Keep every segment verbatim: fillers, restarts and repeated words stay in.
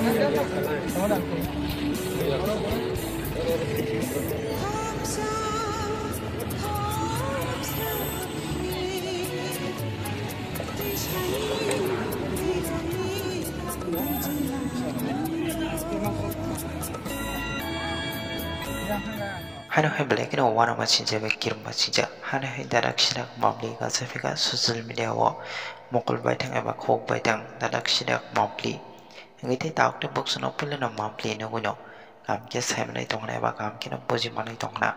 Haino hai belai kheno uanama sinjak bai kirima sinjak. Haino hai dadak sinak mapli kaisa phika social media o mokol baithang eba khuk baithang dadak sinak mapli. Hingke tei tabuk tei buksuno puilano mapli nugwino kaham khe saimanwi tongkhna eba kaham kheno bujimanwi tongkhna.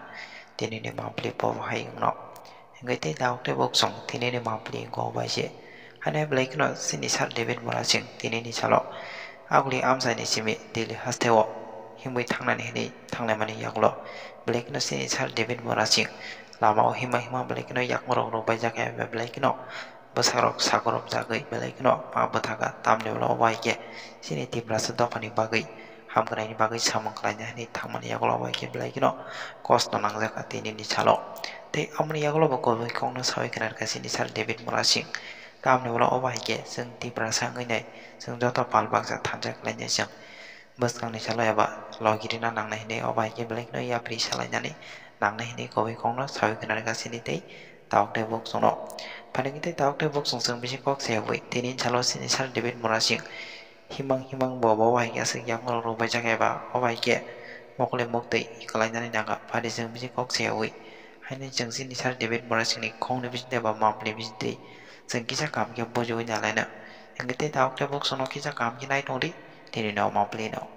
Tinini mapli bo hai wngno. Hingke tei tabuk tei buksung tinini mapli go bai se. Haino belai kheno chini sir David Murasing tinini salo aguli amchaini simi Delhi hasteo himwi thangnani hinwi thanglaimani yagulo belai kheno chini sir David Murasing lamao hima hima belai kheno yakmorok rwbaijak ya belai kheno bwsarok sagorom jagwi belai kheno ma bwthaka tamni ulo obo hai khe chini Tiprasa dophani bagwi hamkraini bagwi samung khlaina hinwi thangmani yagulo obo hai khe belai kheno kosto nangjak tinini salo. Tei amoni yagulo bo kubui kokno sawi khna rwkha chini sir David Murasing. Tamni ulo obo hai khe chwng Tiprasa wngwi nai chwng joto pal baksa thansa khlainai chwng bwskangni salo eba logi rina nangnai hinwi obo hai khe belai kheno yapri salainani nangnai hinwi kubui kokno sawi khna rwkha chini tei tabuk tei buksungno. Phainai tei tabuk tei buksung chwng bising kok se ui tini salo chini sir David Murasing himang himang bo bo hai khe aswk yakmorok rwbaijak eba obo hai khe mokol ni muktwi kwlainani nangkha phari chwng bising kok se ui. Haino chwng chini sir David Murasingni khokni bisingtwi eba mapli bisingtwi chwng kisa kaham khe bujiui nalaina. Hingke tei tabuk tei buksungno kisa kaham khe nai tongdi. Tini no mapli no.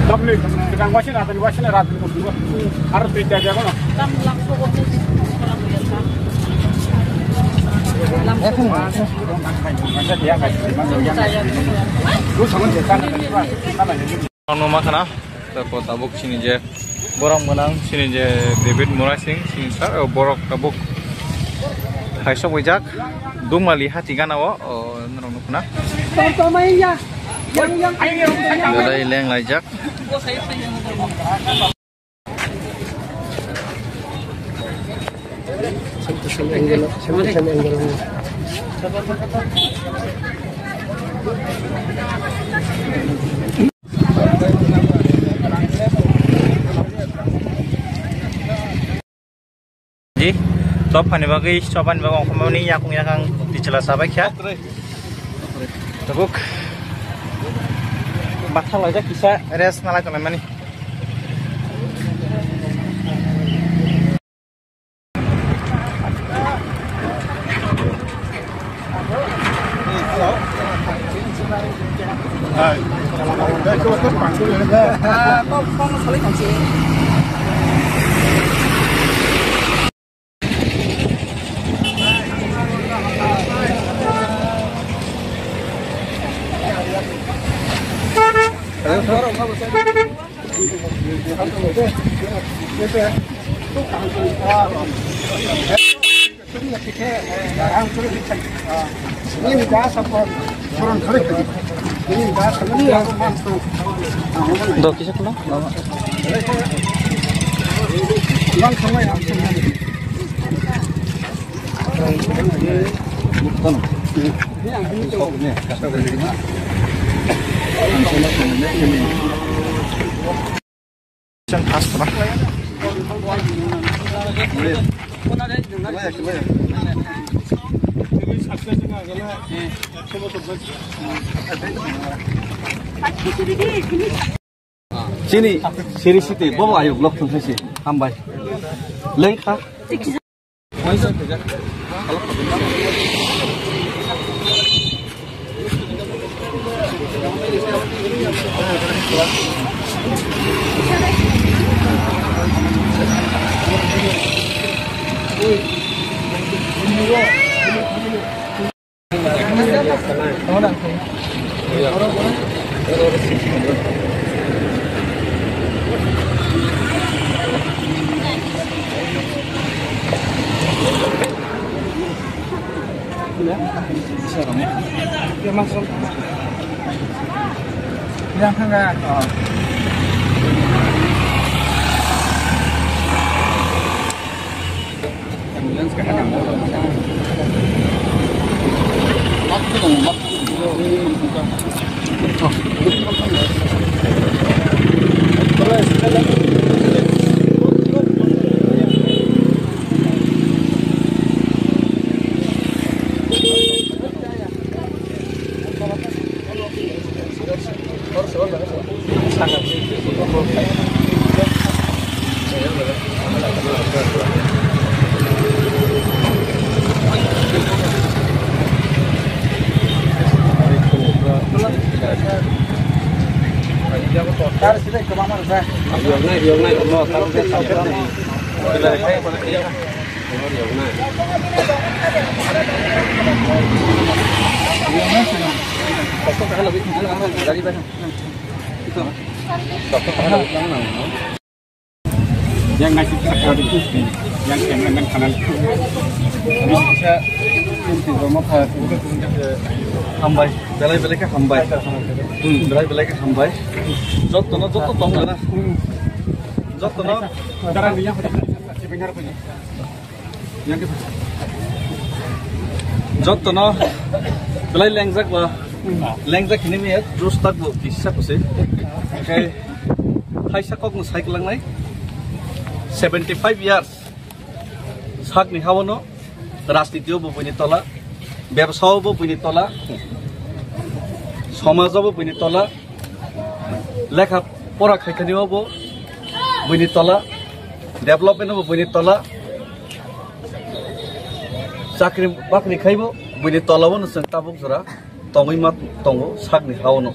Tamni, sedang wasin atau wasin rat itu dua. Harus beda aja kono. Lu sama dia kan. Ano makana, tabuk sini je. Borom gwnang chini je David Murasing chini sir, o borok tabuk hai sok wijak Dumali hati gana o, o norok nukna. Belai leng laijak. Ji, top hani bagwi, top hani bagwi ongkhormani yakung yakang tichela sabai kha. Tabuk. Bathang laijak kisa rest nalai tongnai mani. Do kisa khula? Chini siri siti bobo ayuk lok thung si hambai. Lengkha. Yang thangka. Yang ngasih sakha di, yang cameraman kanan. Bisa, hambai, belai belai khe hambai. Hmm, belai belai khe hambai. Jotto no, jotto tong na. Jotto no. Jotto no belai lengjak ba, lengjak hini miya, jus tak bo kisa kusi. Kai thaisa kok no cycle langnai. Seventy five years. Sakni hawano rajniti o bo buini tola, bebsa o bo buini tola, somaj o bo buini tola, lekha pora khaithani o bo buini tola, development o bo buini tola, chakri bakri khai bo buini tola o no chwng tabuk jora tongwi ma tongo sakni hawano.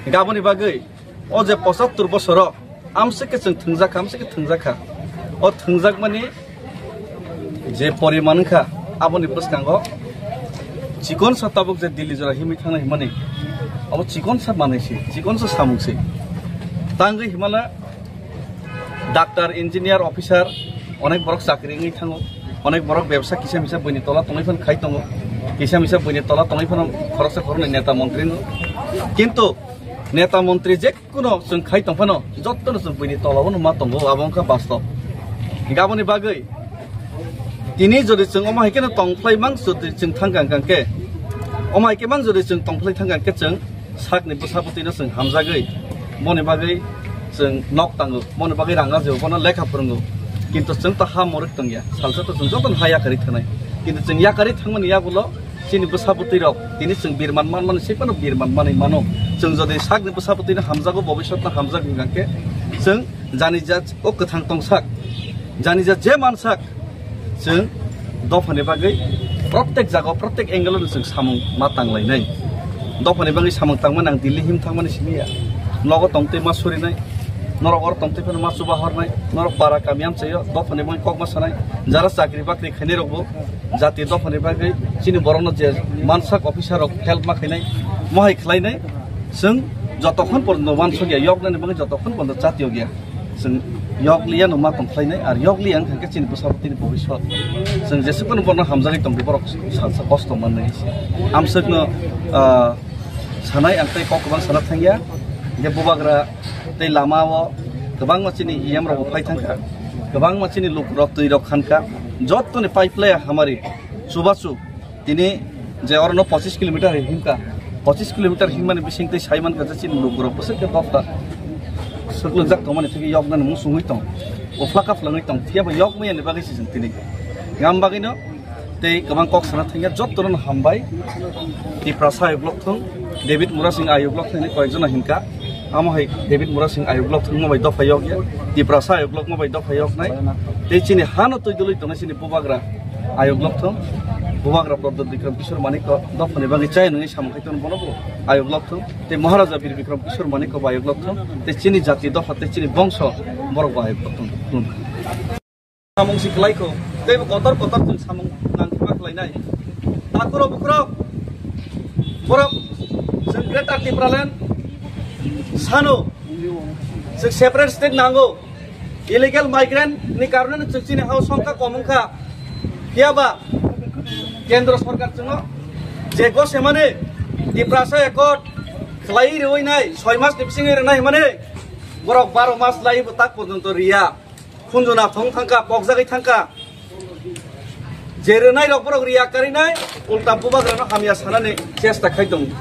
Gaboni bagwi O je pochattor bosoro amsike chwng thwngjakha, amsike thwngjakha. O thwngjakmani je poriman wngkha, aboni bwskango chikonsa tabuk je Delhi jora himwi thangna himani, abo chikonsa manwi se, chikonsa samung se. Tangwi himala doctor, engineer, officer, onek borok chakri wngwi thango, onek borok bebsa kisa misa buini tola tongwi phano khai tongo, kisa misa buini tola tongwi phano khoroksa khoroknwi neta montri wngwi. Kintu neta montri je Kuno chwng khai tong phano, jotto no chwng buini tola o no ma tongo, abo wngkha bastob. Hinkhe aboni bagwi tini jodi chwng omo hai kheno tong phlai mang, jodi chwng thang kang kang khe, omo hai khe mang jodi chwng tong phlai thang kang khe, chwng sakni bwsabwtwi no chwng hamjagwi, moni bagwi chwng nok tango, moni bagwi rang ajio, bono lekha phwrwngo. Kintu chwng to ha morok tongya, salsa to chwng jotono ha yakarwi thanai. Kintu chwng yakarwi thangmani yagulo, Chini bwsabwtwi rok tini chwng birman manmani se phano birman manwi mano. Chwng jodi sakni bwsabwtwi no hamjago, bobiswt no hamjak hwnkha khe chwng jani ja o kwthang tongsak, jani ja je mansak chwng dophani bagwi prottek jaga, prottek angle-o chwng samung ma tanglainai. Dophani bagwi samung tangmani ang Delhi him thangmani simi ya. Nogo tongtwi ma surinai, norok oro tongtwi phano ma chuba hornai, norok para kami amchaio dophani bagwi kok ma sanai, jara chakri bakri khainai rokbo jati dophani bagwi chini borokno je mansak officer rok help ma khainai, mohai khlainai, chwng jotokhon porjonto wansukya, yoknani bagwi jotokhon porjonto chatiyokya. Chwng yokliya no ma tong khlainai, ar yokliya wngkha khe chini bwsabwtwini bobiswt. Chwng jesukno borokno hamjagwi tongdi, borok salsa kosto mannai. Amswkno, ah, sanai ang tei kok kwbang sana thangya. Hingkhe bubagra tei lama o kwbangma chini E M rok bo phai thangkha, kwbangma chini luk rok twi rok khankha, jottoni pipe laya hamari chubachu tini je orono pochis kilometer hai himkha, pochis kilometer himani bising tei sai mankha je chini luk rok bwswk khe dopta swklugjak tongmani thangwi yoknani mung sungwi tong, uphla kaphla wngwi tong, phiya bo yok maya ni bagwi se chwng tini. Gam bagwi no Tei kwbang kok sana thangya, jotono hambai. Tiprasa ayuk lok thung, David Murasing ayuk lok thung hinwi koyekjona hinkha. Amo hai David Murasing ayuk lok thung mo bai dopha yok ya. Tiprasa ayuk lok mo bai dopha yok nai. Tei chini hano twi dului tongnai chini bubagra ayuk lok thung. Bubagra Pradyot Bikram Kishore Manik ko dophani bagwi chaya nungwi samung khai tono bono bo ayuk lok thung. Tei Maharaja Bir Bikram Kishore Manik ko bo ayuk lok thung. Tei chini jati dopha tei chini bongso borok bo ayuk lok thung. Samung si khlai kho, tei bo kotor kotor chwng samung nang khe ma khlainai. Takhurok bukhurok, borok chwng Greater Tipraland sano, chwng separate state nango. Illegal migrant ni karone no chwng chini hao songkha kom wngkha. Phiya ba Kendro sorkar chwngo je gosemani Tiprasa Accord khlai riwi nai, soi mas ni bisingo rinai hwnmani borok baro mas lai bo tak porjonto riya. Khunjuna thong thangka, pokjagwi thangka. Je rwnai rok borok riya karinai, ulta bubagrano hamya sanani chesta khai tongo.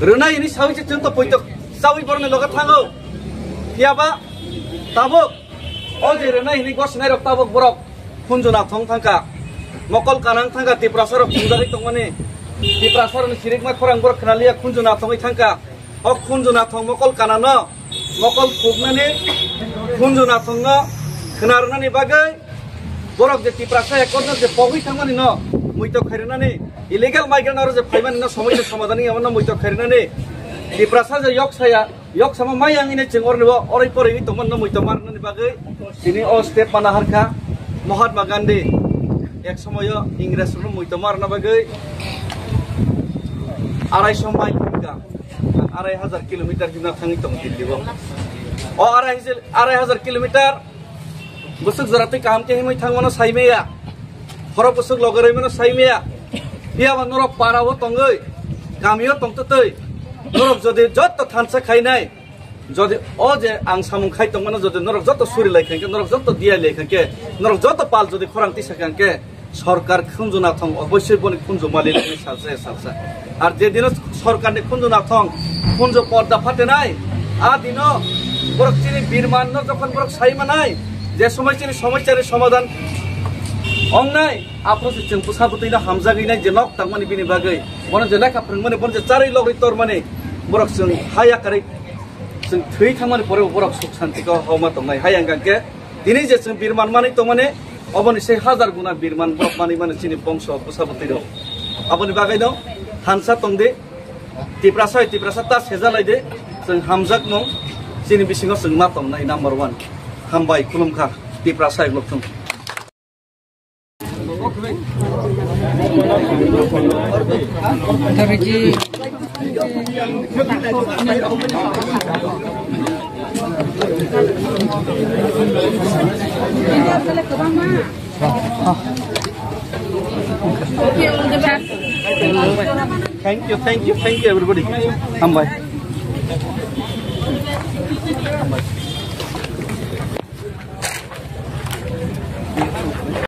Rwnai hini sawi se chwng to poito chawi borokni loge thango. Phiyaba tabuk o je rwnai hini gosinai rok tabuk borok khunjuna thong thangka. Mokol kanang thangka Tiprasa rok thongjagwi tongmani. Tiprasa rokni sirikma khorang borok khnaliya khunjuna thongwi thangka. O khunjuna thong mokol kanano, mokol khuknani khunjuna thongno khwnarwnani bagwi borok je Tiprasa Accord no je pogwi thangmani no muitok khairwnani, illegal migrant aro je phaimani no somoi se somadhan wngya no muitok khairwnani, Tiprasa je yok saya, yok sama mai ang ini chwng orni bo orai poroi tongmani no muitok marwnani bagwi tini o step mana harkha Mahatma Gandhi ek somoyo Ingres rok muitok marna bagwi arai so mile hwnka. Arai hajar kilometer himna thangwi tongo Delhi o. O arai hajar, arai hajar kilometer bwswk jora twi kaham khe himwi thangmano saimaya. Khorok bwswk logarwi mano saimaya. Phiyaba norok para o tongwi, kami o tongtwtwi. Norok jodi jotto thansa khainai, jodi o je ang samung khai tongmano jodi norok jotto suri lai khankhe, norok jotto diya lai khankhe, norok jotto pal jodi khorang tisa khankhe, sorkar khunju nathong, obossoi boni khunju malik hwnwi salsa ya salsa. Ar je dino sorkarni khunju nathong, khunju porda phatenai, a dino borok chini birmanno jokhon borok sai manai, je somoi chini somosya ni somadhan ongnai, aphuru se chwng bwsa bwtwino hamjagwi nai je nok tangmani bini bagwi, bono je lekha phwrwngmani, bono je charwi logri tormani, borok chwng ha yakarwi chwng thwi thangmani pore borok suk santi ko homa tongnai. Hai ang khe tini je chwng birman manwi tongmani, oboni se hajar guna birman borok manwi mano chini bongso bwsa bwtwi rok. Aboni bagwi no thansa tongdi, Tiprasa hai Tiprasa ta sejalai di, chwng hamjakmung chini bisingo chwng ma tongnai number one. Hambai, khulumkha, Tiprasa hai lokthung. Thank you, thank you, thank you everybody. Hambai.